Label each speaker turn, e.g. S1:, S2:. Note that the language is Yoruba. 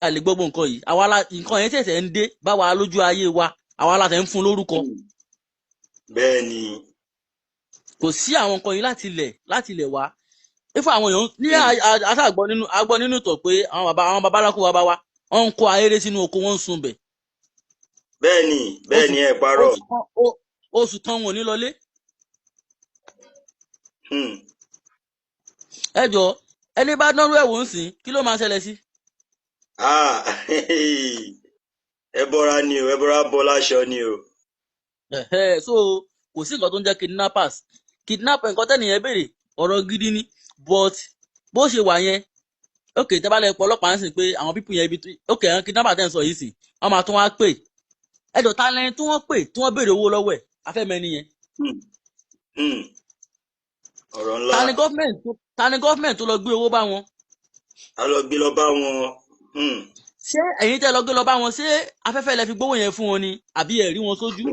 S1: A lè gbọ́ gbogbo nǹkan yìí. Àwa la nǹkan yẹn ṣẹ̀ṣẹ̀ ń dé bá wa lójú ayé wa, àwa la tẹ̀ ń fún lórúkọ.
S2: Bẹ́ẹ̀ ni.
S1: Kò sí àwọn nǹkan yìí láti ilẹ̀ wá. Ifá àwọn èèyàn ní aṣáàgbọ́ nínú agbọ́ nínú ìtàn pé àwọn babaláko bàbá wa, wọ́n ń kó ahéré sínú oko, wọ́n ń sun bẹ̀.
S2: Bẹ́ẹ̀ ni, bẹ́ẹ̀ ni, ẹ parọ́.
S1: Oṣù kan wọn ò ní lọlé. Ẹ jọ, ẹni bá dánrú ẹ̀ wò ń sìn, kí ló máa ṣẹlẹ̀ sí?
S2: Ah, ẹbọra ni o, ẹbọra bọ láṣọ ni o.
S1: Ẹ̀hẹ́, so kò sí nǹkan tó ń jẹ́ kidnappers. Kidnap, nǹkan tẹ́nìyẹn béèrè, ọ̀rọ̀ gidi ni, but bó ṣe wà yẹn, ok, tẹ́ bá lẹ pọ̀ ọlọ́pàá ń sìn pé àwọn people yẹn ibi tó, ok, àwọn kidnapper tẹ́ ń sọ yìí sìn, wọ́n máa tún wá pè. Ẹ jọ, ta lẹni tí wọ́n pè tí wọ́n béèrè owó lọ́wọ́ ẹ̀? Afẹ́mẹ́ni yẹn.
S2: Ọ̀rọ̀ ńlá.
S1: Ta ni government tó lọ gbé owó bá wọn?
S2: A lọ gbé lọ bá wọn.
S1: Ṣé ẹ̀yin tẹ́ lọ gbé lọ bá wọn, ṣé afẹ́fẹ́ lẹ fi gbówó yẹn fún wọn ni, àbí ẹ rí wọn sójú?